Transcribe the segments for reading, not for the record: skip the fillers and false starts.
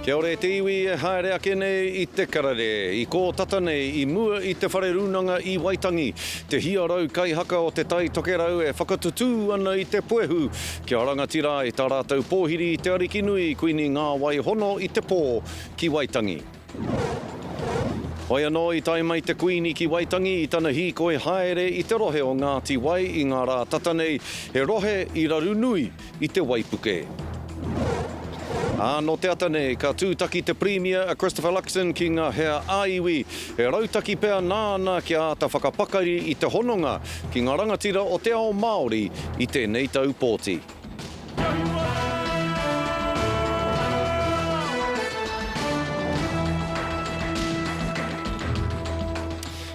Kia ora e te iwi e haere ake nei i te karere, i kō tata nei i mua i te whare rūnanga i Waitangi, te hiarau kaihaka o Te Tai Tokerau e whakatutū ana i te puehu kia rangatira ai tā rātou pōhiri i te Ariki Nui Kuini Ngāwai Hono i te pō ki Waitangi. Hoi anō i tae mai te Kuini ki Waitangi i tana hīkoi haere i te rohe o Ngāti Wai i ngā rā tata nei, he rohe i raru nui i te waipuke. Ā, nō te ata nei, ka tūtaki te Pirimia a Christopher Luxon ki ngā hea ā-iwi, he rautaki pea nāna kia āta whakapakari i te hononga ki ngā rangatira o te ao Māori i tēnei tau pōti.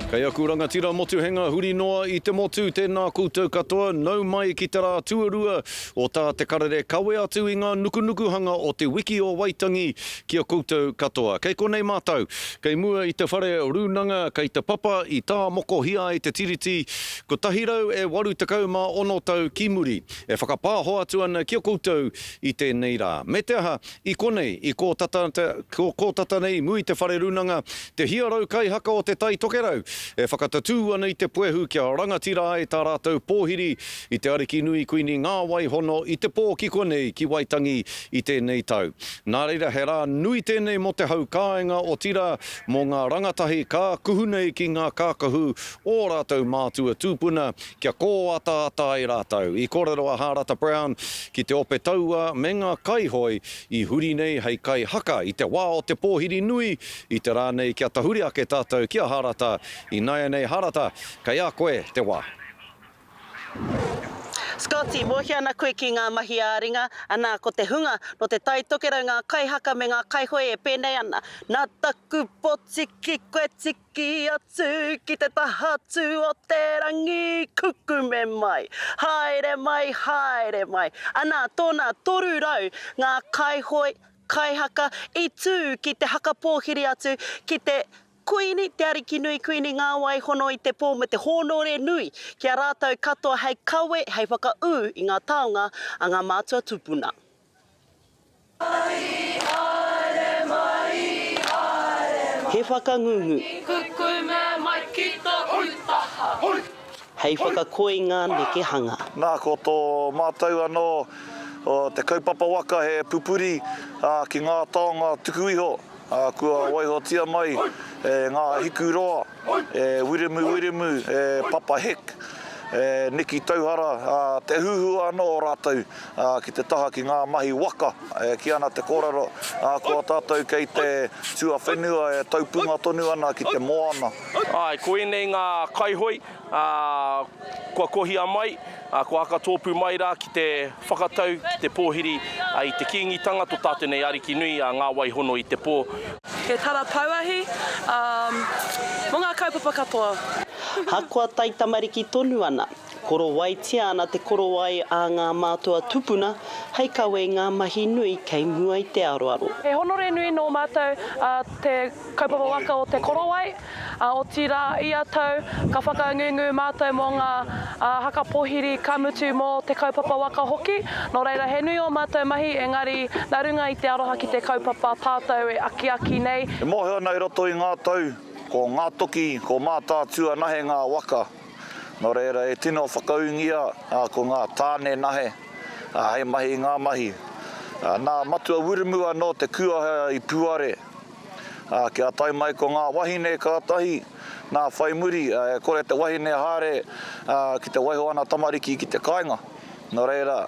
Kei aku rangatira motuhenga huri noa i te motu, tēnā koutou katoa, nau mai ki te rā tuarua o tā Te Karere kawe atu i ngā nukunukuhanga o te wiki o Waitangi ki a koutou katoa. Kei konei mātou, kei mua i te whare rūnanga, kei te papa i tāmokohia ai te Tiriti 186 tau ki muri, e whakapāho atu ana ki a koutou i tēnei rā. Me te aha, I konei, i kō tata, kō tata nei i mua i te whare rūnanga, te hiarau kaihaka o Te Tai Tokerau e whakatatū ana i te puehu kia rangatira ai tā rātou pōhiri i te Ariki Nui Kuini Ngāwai Hono i te pō ki konei ki Waitangi i tēnei tau. Nā reira he rā nui tēnei mō te hau kāinga otirā mō ngā rangatahi ka kuhu nei ki ngā kākahu ō rātou mātua tūpuna kia kōataata ai rātou. I kōrero a Hārata Brown ki te ope taua me ngā kaihoe i huri nei hei kaihaka i te wā o te pōhiri nui i te rā nei kia tahuri ake tātou ki a Hārata ināianei. Hārata, kei a koe te wā. Scotty, mōhio ana koe ki ngā mahi ā-ringa, anā, ko te hunga nō Te Tai Tokerau ngā kaihaka me ngā kaihoe e pēnei ana, Nā taku potiki koe tiki Ki atu ki te taha atu o te rangi, kukume mai, haere mai, haere mai. Anā, tōna 300 ngā kaihoe, kaihaka i tū ki te haka pōhiri atu ki te Kuini, Te Arikinui Kuini Ngāwai Hono i te Pō me te hōnore nui ki a rātou katoa hei kawe, hei whakaū i ngā taonga a ngā mātua tūpuna. He whakangungu. Hei whakakoi ngā nekehanga. Nā, ko tō mātou anō te kaupapa waka he pupuri ki ngā taonga tuku iho kua waihotia mai e ngā hiku roa. E Wiremu Wiremu, e Papa Hick, e Niki Tauhara, ā, te huhua anō o rātou ki te taha ki ngā mahi waka. E kī ana te kōrero, ahakoa tātou kei te tuawhenua e taupunga tonu ana ki te moana. Āe, ko ēnei ngā kaihoe, ā, kua kohia mai, ā, kua hakatōpū mai rā ki te whakatau, ki te pōhiri i te Kīngitanga, tō tātou nei Ariki nui, a Ngā Wai Hono i te Pō. He tara pouahi, ā, mō ngā kaupapa katoa. Hakoa taitamariki tonu ana, korowaitia ana te korowai a ngā mātua tupuna hei kawe i ngā mahi nui kei mua i te aroaro. He honore nui nō mātou te kaupapa waka o Te Korowai. Ā, otirā, ia tau ka whakangungu mātou mō ngā haka pōhiri, ka mutu mō te kaupapa waka hoki. Nō reira, he nui ō mātou mahi, engari nā runga i te aroha ki te kaupapa tātou e akiaki nei. E mōhio ana i roto i ngā tau, ko Ngātoki, ko Mātaatua nahe ngā waka. Nō reira, e tino whakaūngia ko ngā tāne nahe hei mahi i ngā mahi. Nā Matua Wiremu anō te kuaha i puare. Ā, kia tae mai ko ngā wahine kātahi, nā whai muri, e kore te wahine haere ki te waiho ana tamariki ki te kāinga. Nō reira,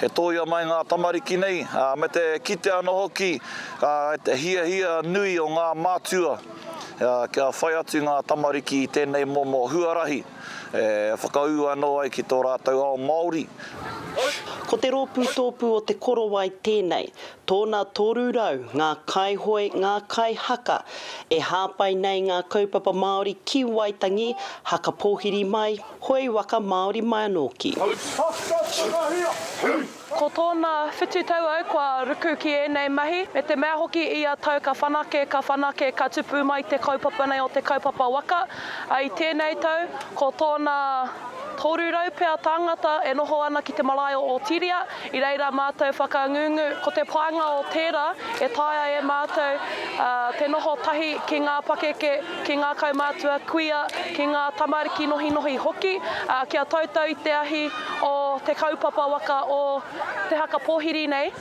he tōia mai ngā tamariki nei, ā, me te kite anō hoki te hiahia nui o ngā mātua kia whai atu ngā tamariki i tēnei momo huarahi e whakaū anō ai ki tō rātou ao Māori. Ko te rōpū tōpū o Te Korowai tēnei, Tōna 300 ngā kaihoe, ngā kaihaka e hāpai nei ngā kaupapa Māori ki Waitangi, haka pōhiri mai, hoe waka Māori mai anō ki. Ko tōna 7 tau au kua ruku ki ēnei mahi, me te mea hoki ia tau ka whanake, ka whanake, ka tupu mai te kaupapa nei o te kaupapa waka. I tēnei tau, ko tōna. 300 pea tāngata e noho ana ki te marae o Otiria, i reira mātou whakangungu. Ko te painga o tērā, e taea e mātou te noho tahi ki ngā pakeke, ki ngā kaumātua kuia, ki ngā tamariki nohinohi hoki, kia tautau i te ahi o te kaupapa waka o te haka pōhiri nei.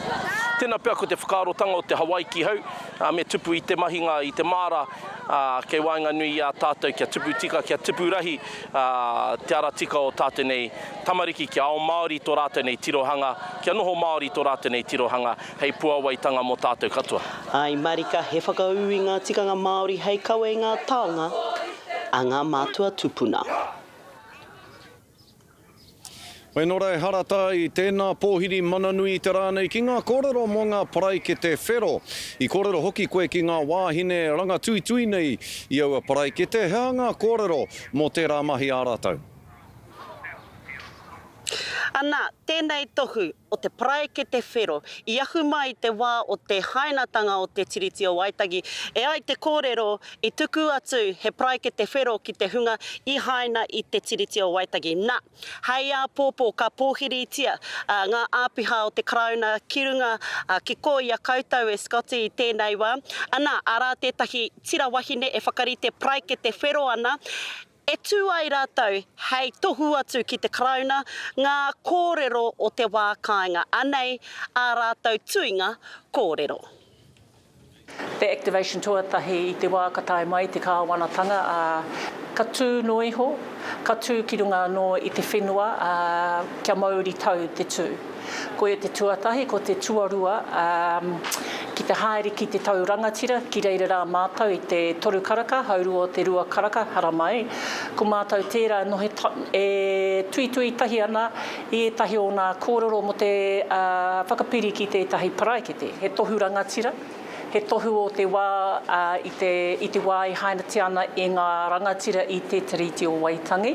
Tēnā pea ko te whakaarotanga o te Hawaiki hau, me tupu i te mahinga i te māra kei waenganui i a tātou kia tupu tika, kia tupu rahi te ara tika o tātou nei tamariki, kia ao Māori tō rātou nei tirohanga, kia noho Māori tō rātou nei tirohanga hei puawaitanga mō tātou katoa. Āe marika, he whakaū i ngā tikanga Māori hei kawe i ngā taonga a ngā mātua tupuna. Whenora e harata i tēnā pōhiri mana nui i te rā nei ki ngā kōrero mō ngā paraikete whero. I kōrero hoki koe ki ngā wāhine rangatuitui nei i aua paraikete, he aha ngā kōrero mō tērā mahi ā rātou? Ana, tēnei tohu o te paraikete whero i ahu mai i te wā o te hainatanga o te Tiriti o Waitangi. E ai te kōrero, i tuku atu he paraikete whero ki te hunga i haina i te Tiriti o Waitangi. Na, hei āpōpō ka pōhiritia ngā āpiha o te Karauna ki runga ki kō i a koutou e Scotty i tēnei wā. Ana, arā tētahi tira wahine e whakarite paraikete whero ana, E tū ai rātou hei tohu atu ki te Karauna ngā kōrero o te wā kāinga. Anei ā rātou tuinga kōrero. Te activation tuatahi i te wā ka tae mai te kāwanatanga, ā, ka tū noa iho, ka tū ki runga anō i te whenua, ā, kia mauri tau te tū. Koia te tuatahi, ko te tuarua, ki te haere ki te tau rangatira, ki reira rā mātou i te toru karaka, haurua o te rua karaka, haramai. Ko mātou tērā e nohe, e tuitui tahi ana i ētahi o nā kōrero mō te whakapiri ki tētahi paraikete, he tohu rangatira. He tohu o te wā i te, i te wā i hainatia ana e ngā rangatira i te Tiriti o Waitangi.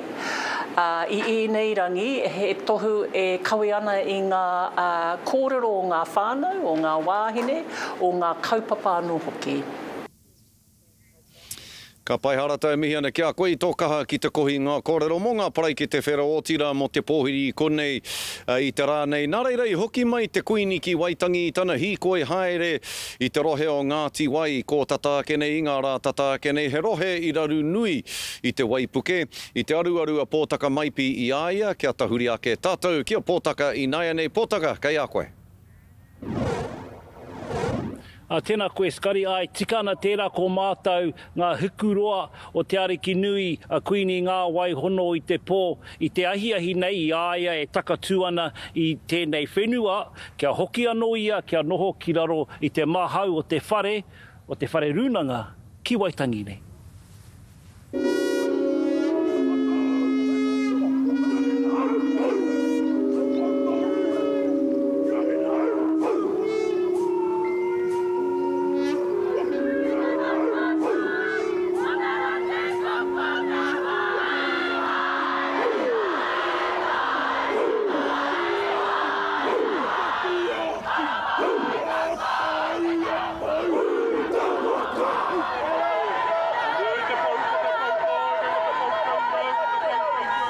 I ēnei rangi, he tohu e kawe ana i ngā kōrero o ngā whānau, o ngā wāhine, o ngā kaupapa anō hoki. Ka pai Harata e mihi ana ki a koe i tō kaha ki te kohi ngā kōrero mō ngā paraikete whero otirā mō te pōhiri i konei i te rā nei. Nā reira i hoki mai te Kuini ki Waitangi i tana hīkoi haere i te rohe o Ngāti Wai kō tata ake nei i ngā rā tata ake nei he rohe i raru nui i te waipuke, i te aruaru a Pōtaka Maipi i a ia kia tahuri ake tātou ki a Pōtaka ināianei. Pōtaka, kei a koe. Ā, tēnā koe Scotty, āe, tika ana tērā ko mātou ngā hikuroa o Te Ariki Nui a Kuini Ngā Wai Hono i te pō, i te ahiahi nei i a ia e takatū ana i tēnei whenua, kia hoki anō ia kia noho ki raro i te mahau o te whare, o te whare rūnanga ki Waitangi nei.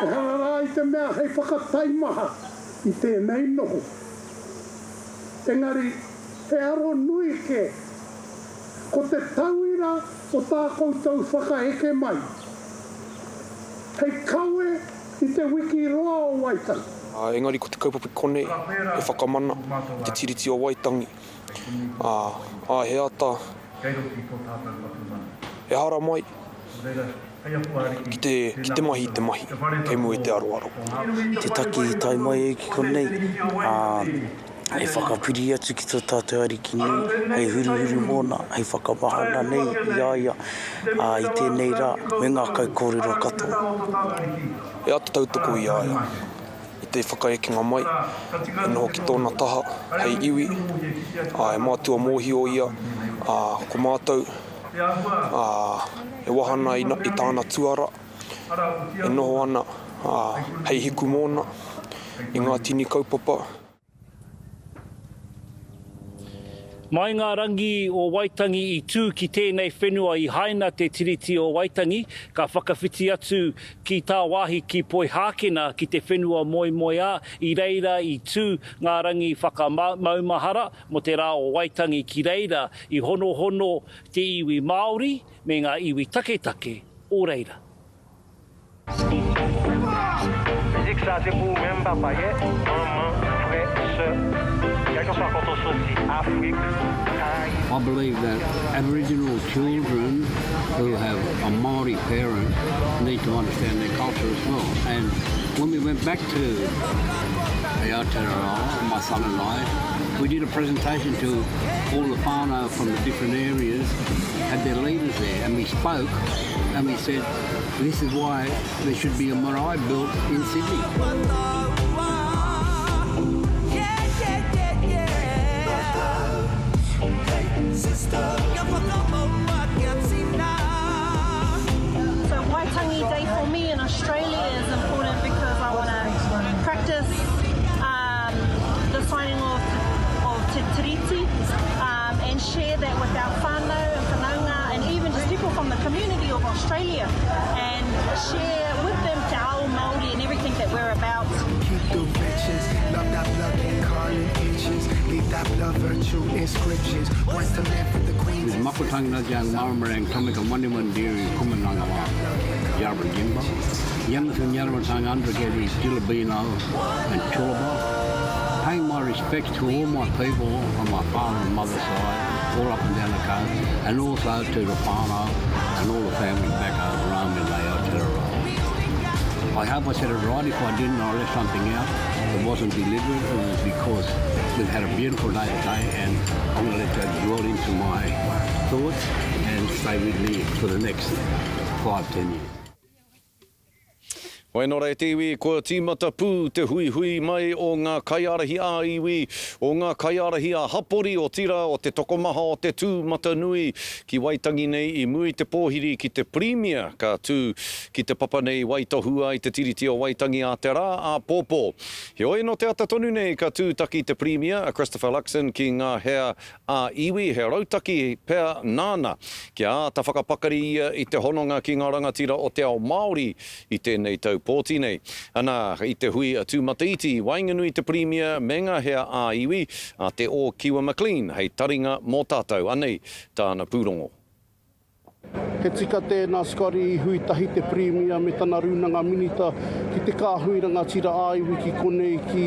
Ehara rā i te mea hei whakataimaha i tēnei noho. Engari, he aro nui kē. Ko te tauira o tā koutou whakaeke mai, hei kawe i te wiki roa o Waitangi. Engari ko te kaupapa i konei he whakamana i te Tiriti o Waitangi, ā, ā, he ata e haramai ki te, ki te mahi i te mahi kei mua i te aroaro. Te take i tae mai ai ki konei, ā, hei whakapiri atu ki tō tātou Ariki nui, hei huruhuru mōna, hei whakamahana nei i a ia, ā, i tēnei rā, me ngā kaikōrero katoa. E āta tautoko i a ia i te whakaekenga mai, e noho ki tōna taha hei iwi, ā, e mātua mōhio ia, ā, ko mātou, ā, e waha ana i tāna tuara, e noho ana, ā, hei hiku mōna i ngā tini kaupapa. Mai ngā rangi o Waitangi i tū ki tēnei whenua i haina te Tiriti o Waitangi, ka whakawhiti atu ki tāwāhi ki Poihākena ki te whenua moemoeā, i reira i tū ngā rangi whakamaumahara mō te rā o Waitangi ki reira i honohono te iwi Māori me ngā iwi taketake o reira. Mizik sa se pou ou menm papa yeah Manman, frè, sè Kèlkeswa kote w soti Afrik, Karayib I believe that Aboriginal children who have a Māori parent need to understand their culture as well. And when we went back to Aotearoa, my son and I, we did a presentation to all the whānau from the different areas, had their leaders there, and we spoke and we said, this is why there should be a marae built in Sydney. So Waitangi Day for me in Australia is important because I want to practice um, the signing of, of Te Tiriti um, and share that with our whānau and whanaunga and even just people from the community of Australia and share with them te ao Māori and everything that we're about. Keep the riches, love that blood, can't call it itches. Leave that blood virtue inscriptions. Once to live with the queens. With Makutanga Jang Marmarang Tomika Maniman Kumanangawa Yarra Jimba. Yamathun Yarramatang Andragedi Jilabino and Chulaba. Paying my respects to all my people on my father and mother's side, all up and down the coast, and also to the whānau and all the family back over Rome in Aotearoa. I hope I said it right. If I didn't, I left something out. It wasn't deliberate. It was because we've had a beautiful day today and I'm going to let that dwell into my thoughts and stay with me for the next 5, 10 years. Hoi nō reira te iwi, kua tīmata pū te huihui mai o ngā kaiārahi ā-iwi, o ngā kaiārahi ā-hapori, otirā o te tokomaha o te tūmatanui ki Waitangi nei i mua i te pōhiri ki te Pirimia ka tū ki te papa nei i waitohua ai te Tiriti o Waitangi ā te rā āpōpō. Heoi nō te ata tonu nei ka tūtaki te Pirimia a Christopher Luxon ki ngā hea ā-iwi, he rautaki pea nāna kia āta whakapakari ia i te hononga ki ngā rangatira o te ao Māori i tēnei tau pōti nei. Anā, i te hui tūmataiti i waenganui i te Pirimia me ngā hea ā-iwi, a Te Ōkiwa McLean hei taringa mō tātou. Anei tāna pūrongo. He tika tēnā, Scotty, i hui tahi te Pirimia me tana Rūnanga Minita ki te kāhui rangatira ā-iwi ki konei ki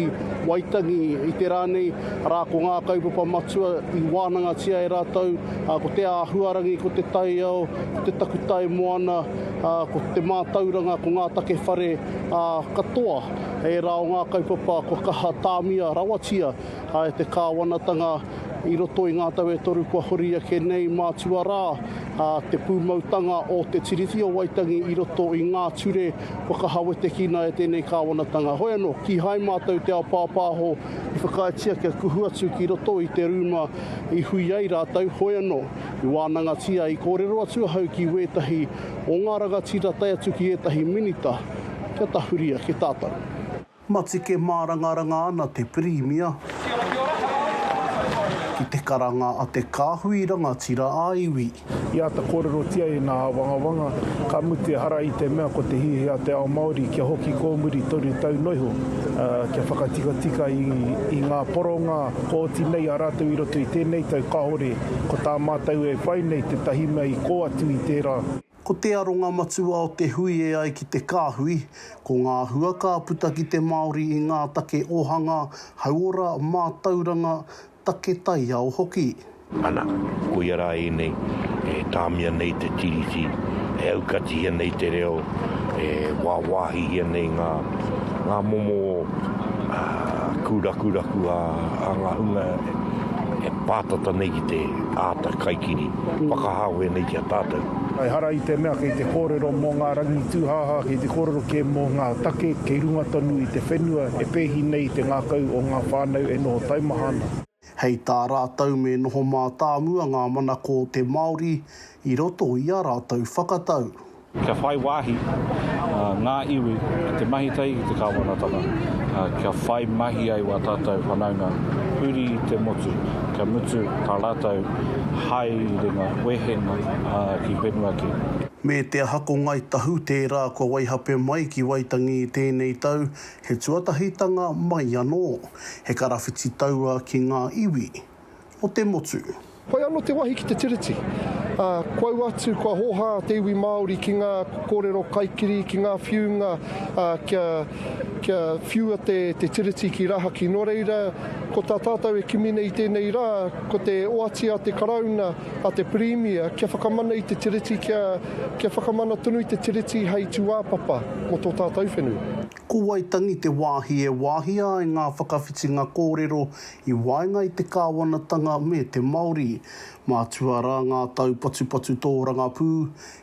Waitangi i te rā nei, arā, ko ngā kaupapa matua i wānangatia e rātou, ko te āhuarangi, ko te taiao, ko te takutai moana, ko te mātauranga, ko ngā take whare, ā, katoa ērā o ngā kaupapa kua kaha tāmia rawatia e te kāwanatanga i roto i ngā tau e toru kua hori ake nei, mātua rā te pūmautanga o Te Tiriti o Waitangi i roto i ngā ture kua kaha wetekina e tēnei kāwanatanga. Hoi anō, kīhai mātou te ao pāpāho i whakaaetia kia kuhu atu ki roto i te rūma i hui ai rātou, hoi anō, i wānangatia, i kōrero atu ahau ki wētahi o ngā rangatira tae atu ki ētahi minita kia tahuri ake tātou. Matike mārangaranga ana te Pirimia ki te karanga a te kāhui rangatira ā-iwi. I āta kōrerotia e nā āwangawanga, ka mutu ehara i te mea ko te hiahia a te ao Māori kia hoki kōmuri 3 tau noiho, kia whakatikatika i ngā poronga kua oti nei a rātou i roto i tēnei tau, kāore ko tā mātou e whai nei tētahi mea i kō atu i tērā. Ko te aronga matua o te hui e ai ki te kāhui, ko ngā hua ka puta ki te Māori i ngā take ōhanga, hauora, mātauranga, take taiao hoki. Ana, koia rā ēnei e tāmia nei te Tiriti, e aukatihia nei te reo, e wāwāhihia nei ngā, ngā momo kūrakuraku a, a ngā hunga e pātata nei ki te āta kaikiri, whakahāwea nei ki a tātou. Ehara i te mea kei te kōrero mō ngā rangi tūhāhā, kei te kōrero kē mō ngā take kei runga tonu i te whenua e pēhi nei i te ngākau o ngā whānau e noho taumaha ana. Hei tā rātou me noho mātāmua ngā manako o te Māori i roto i ā rātou whakatau. Kia whai wāhi ngā iwi ki te mahi tahi ki te kāwanatanga, kia whai mahi ai wā tātou whanaunga. huri i te motu, kia mutu tā rātou haerenga, wehenga ki whenua kē. Me te aha ko Ngāi Tahu tērā kua waihape mai ki Waitangi i tēnei tau, he tuatahitanga mai anō, he karawhiti taua ki ngā iwi o te motu. Whai ano te wahi ki te Tiriti. A, kua ua atu, kua hoha te iwi Maori ki nga korero kaikiri, ki nga whiunga, a, kia, kia whiua te, te Tiriti ki rahaki. No reira, ko ta tatou e kimi nei i tenei ra, ko te oati a te Karauna, a te Pirimia, kia whakamana i te Tiriti, kia, kia whakamana tonu i te Tiriti hei tuapapa mo to tatou whenua. Ko Waitangi te wāhi e wāhia ai ngā whakawhitinga kōrero i waenga i te kāwanatanga me te Māori. Mātua rā ngā taupatupatu tōrangapū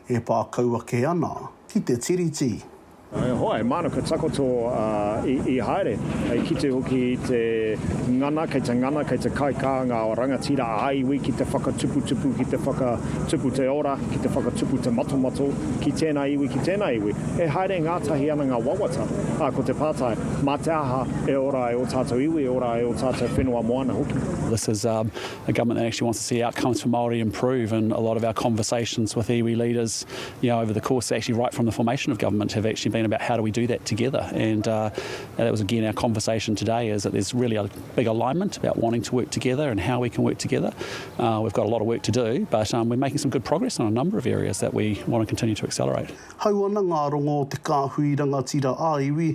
e pā kau ake ana ki te Tiriti. E hoa, e māna ka takoto i haere. I kite hoki i te ngana, kei te ngana, kei te kaikā ngā rangatira ā-iwi ki te whakatuputupu, ki te whakatupu te ora, ki te whakatupu te matomato ki tēnā iwi, ki tēnā iwi. E haere ngātahi ana ngā wawata, ā, ko te pātai, mā te aha e ora ai ō tātou iwi, e ora ai ō tātou whenua moana hoki? This is a government that actually wants to see outcomes for Māori improve and a lot of our conversations with iwi leaders you know, over the course, actually right from the formation of government, have actually been about how do we do that together. And uh, that was again our conversation today is that there's really a big alignment about wanting to work together and how we can work together. Uh, we've got a lot of work to do, but um, we're making some good progress on a number of areas that we want to continue to accelerate. Hau ana ngā rongo o te kāhui rangatira ā-iwi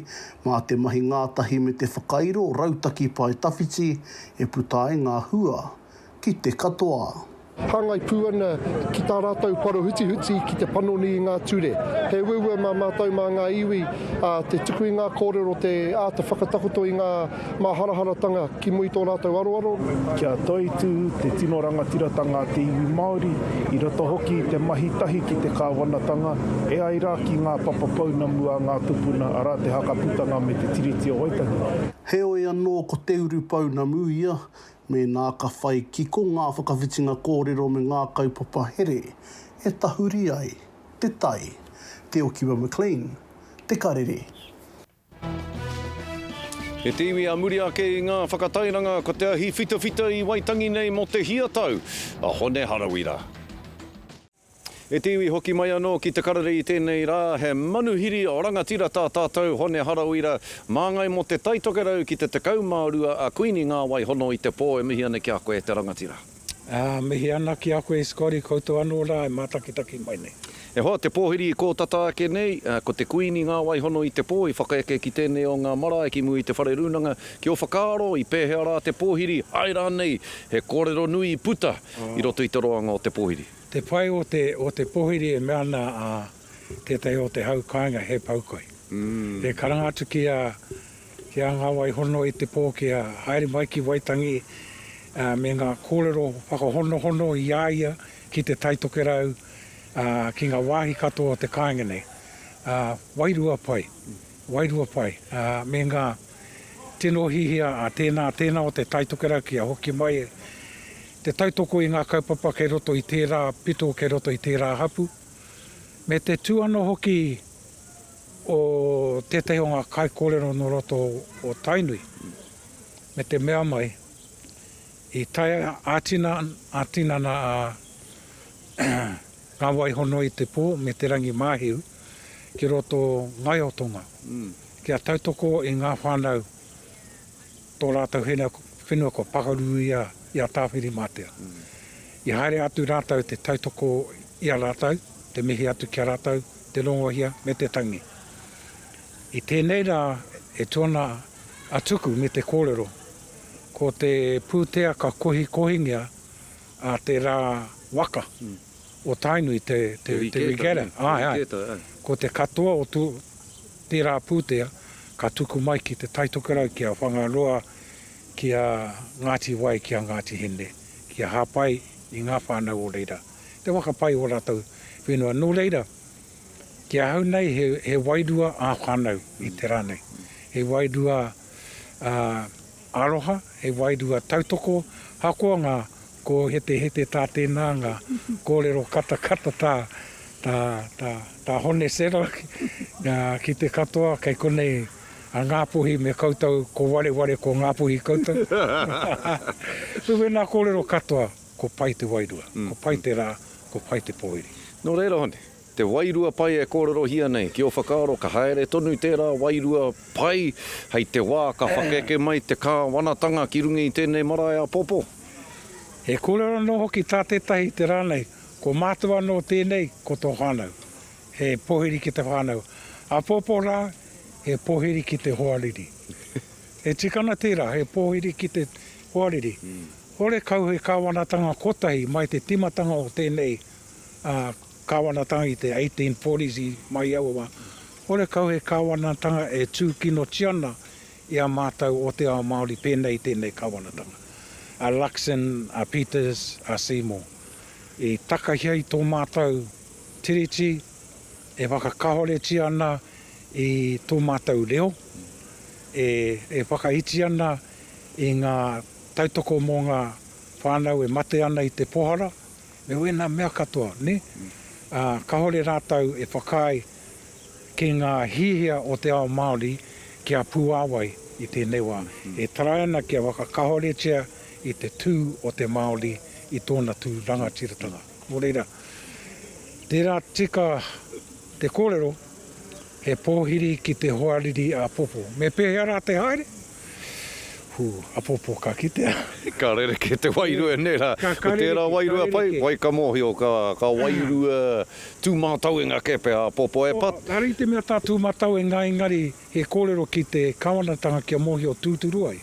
mā te mahi ngātahi me te whakairo rautaki pae tawhiti e puta ai ngā hua ki te katoa. Hāngai pū ana ki tā rātou parohutihuti ki te panoni i ngā ture. He uaua mā mātou mā ngā iwi te tuku i ngā kōrero, te āta whakatakoto i ngā māharaharatanga ki mua i tō rātou aroaro. Kia toitū te tino rangatiratanga a te iwi Māori, i roto hoki i te mahi tahi ki te kāwanatanga, e ai rā ki ngā papa pounamu a ngā tupuna, arā te Hakaputanga me te Tiriti o Waitangi. Heoi anō ko te urupounamu ia, Mēnā ka whai kiko ngā whakawhitinga kōrero me ngā kaupapa here e tahuri ai te tai. Te Okiwa McLean, Te Karere. E te iwi a muri ake i ngā whakatairanga ko te ahi whitawhita i Waitangi nei mō te hia tau a Hone Harawira. E te iwi hoki mai anō ki Te Karere i tēnei rā, he manuhiri rangatira tā tātou Hone Harawira, māngai mō Te Taitokerau ki te 12 a Kuini Ngāwai Hono i te pō e mihi ana ki a koe e te rangatira. Ā, mihi ana ki a koe Scotty, koutou anō rā e mātakitaki mai nei. E hoa, te pōhiri i kō tata ake nei, ko te Kuini Ngāwai Hono i te pō i whakaeke ki tēnei o ngā marae ki mua i te whare rūnanga, ki ō whakaaro i pēhea rā te pōhiri, āe rānei, he kōrero nui i puta i roto i te roanga o te pōhiri. Te pai o te, o te pohiri e mea ana a tētahi o te hau kāinga he poukai. E karanga atu ki a, ki a Ngā Wai Hono i te pō kia haere mai ki Waitangi me ngā kōrero whakahonohono i a ia ki Te Tai Tokerau, ki ngā wāhi katoa o te kāinga nei. Wairua pai, wairua pai, me ngā tino hihia a tēnā, tēnā o Te Tai Tokerau kia hoki mai Te tautoko i ngā kaupapa kei roto i tērā pito, kei roto i tērā hapu, me te tū anō hoki o tētahi o ngā kaikōrero nō roto o Tainui, me te mea mai, i tae ā-tinana a Ngā Wai Hono i te Pō me Te Rangi Māhiu ki roto Ngaiotonga, kia tautoko i ngā whānau tō rātou whenua kua pakaru i a Tāwhirimātea. I haere atu rātou te tautoko i a rātou, te mihi atu ki a rātou, te rongohia me te tangi. I tēnei rā e tū ana a Tuku me te kōrero, ko te pūtea ka kohikohingia a te rā waka o Tainui, te regatta, āe, āe, ko te katoa o tērā pūtea ka tuku mai ki Te Tai Tokerau, ki a Whangaroa, ki a Ngāti Wai, ki a Ngāti Hine, kia hāpai i ngā whānau o reira, te waka pai o rātou whenua. Nō reira, ki ahau nei he, he wairua ā-whānau i te rā nei. He wairua ā, aroha, he wairua tautoko, ahakoa ngā kōhetehete tā tēnā, ngā kōrero katakata tā, tā, tā, tā Hone Seddon, ki te katoa kei konei. A Ngāpuhi me koutou, ko wareware ko Ngāpuhi koutou. Me wēnā kōrero katoa, ko pai te wairua, ko pai te rā, ko pai te pōhiri. Nō reira Hone, te wairua pai e kōrerohia nei, ki ō whakaaro ka haere tonu tērā wairua pai hei te wā ka whakaeke mai te kāwanatanga ki runga i tēnei marae āpōpō? He kōrero anō hoki tā tētahi i te rā nei, ko mātou anō tēnei, ko tō whānau. He pōhiri ki te whānau. Āpōpō rā, he pōhiri ki te hoariri. E tika ana tērā, he pōhiri ki te hoariri. Horekau he kāwanatanga kotahi mai te tīmatanga o tēnei kāwanatanga i te 1840s i mai i aua wā, horekau he kāwanatanga e tūkinotia ana i a mātou o te ao Māori pēnei i tēnei kāwanatanga. A Luxon, a Peters, a Seymour. I takahia i tō mātou Tiriti e whakakahoretia ana i tō mātou reo, e, e whakaiti ana i ngā tautoko mō ngā whānau e mate ana i te pohara, me wēnā mea katoa, nē? Ā, kāore rātou e whakaae ki ngā hihia o te ao Māori kia puāwai i tēnei wā. E tarai ana kia whakakahoretia i te tū o te Māori i tōna tū rangatiratanga. Nō reira, tērā tika te kōrero, he pōhiri ki te hoariri āpōpō. Me pēhea rā te haere? Hū, āpōpō ka kitea. Ka rerekē te wairua, nē rā? Ko tērā wairua pai, wai ka mōhio, ka, ka wairua tūmātauenga kē pea āpōpō e pat. Ehara i te mea tā tūmātauenga engari he kōrero ki te kāwanatanga kia mōhio tūturu ai.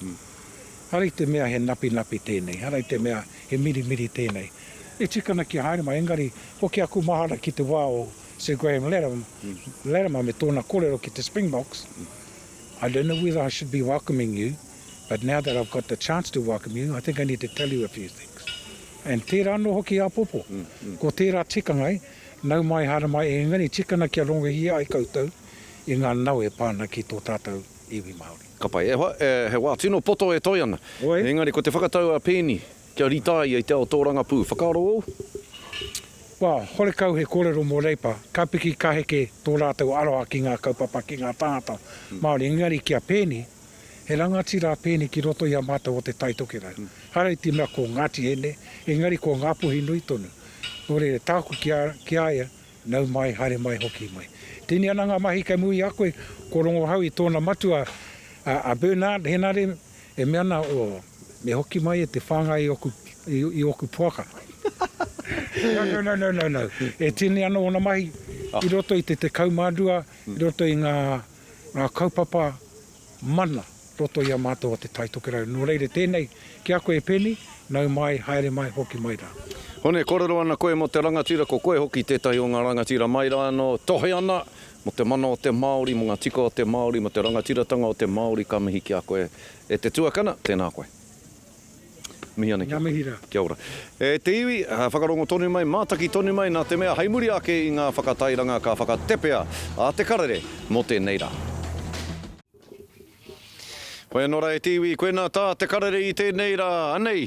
Ehara i te mea he napinapi tēnei, ehara i te mea he mirimiri tēnei. E tika ana kia haere mai, engari hoki aku mahara ki te wā o Sir Graham Latimer me tōna kōrero ki te Springboks, I don't know whether I should be welcoming you, but now that I've got the chance to welcome you, I think I need to tell you a few things. And tērā anō hoki āpōpō. Ko tērā tikanga, nau mai, haere mai, engari tika ana kia rongohia ai koutou i ngā nau e pā ana ki tō tātou iwi Māori. Ka pai. E hoa, he wā tino poto e toe ana. Engari ko te whakatau a Peeni, Kia rita ia i te ao tōrangapū. Whakaaro ōu? Well, horekau he kōrero mō Reipa, ka piki ka heke tō rātou aroha ki ngā kaupapa, ki ngā tāngata Māori. Engari ki a Peeni, he rangatira a Peeni ki roto i a mātou o Te Tai Tokerau. Hara i te mea ko Ngāti Hine, engari ko Ngāpuhi nui tonu. Nō reira, tāku ki a, ki a ia, nau mai, haere mai, hoki mai. Tini ana ngā mahi kei muri i a koe, ko Rongohau i tōna matua, a, a Bernard Henare, E mea ana, oh, me hoki mai e te whāngai i oku, i, i oku poaka. No, no, no, no, no, no. E tini ana ōna mahi i roto i te 12, i roto i ngā, ngā kaupapa mana roto i a mātou o Te Tai Tokerau. Nō reira tēnei ki a koe e Penny, nau mai, haere mai, hoki mai rā. Hone, kōrero ana koe mō te rangatira, ko koe hoki tētahi o ngā rangatira mai rā anō, tohe ana Mō te mana o te Māori, mō ngā tika o te Māori, mō te rangatiratanga o te Māori ka mihi ki a koe e te tuakana, tēnā koe. Mihi ana ki a koe. Kia ora. E te iwi, whakarongo tonu mai, mātaki tonu mai, nā te mea hei muri ake i ngā whakatairanga ka whakatepea a Te Karere mō tēnei rā. Whai anō rā e te iwi, koinā tā te karere i tēnei rā, anei,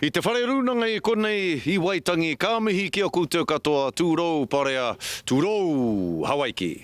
i te whare rūnanga i konei, i Waitangi, ka mihi ki a koutou katoa, tūrou parea, tūrou Hawaiki!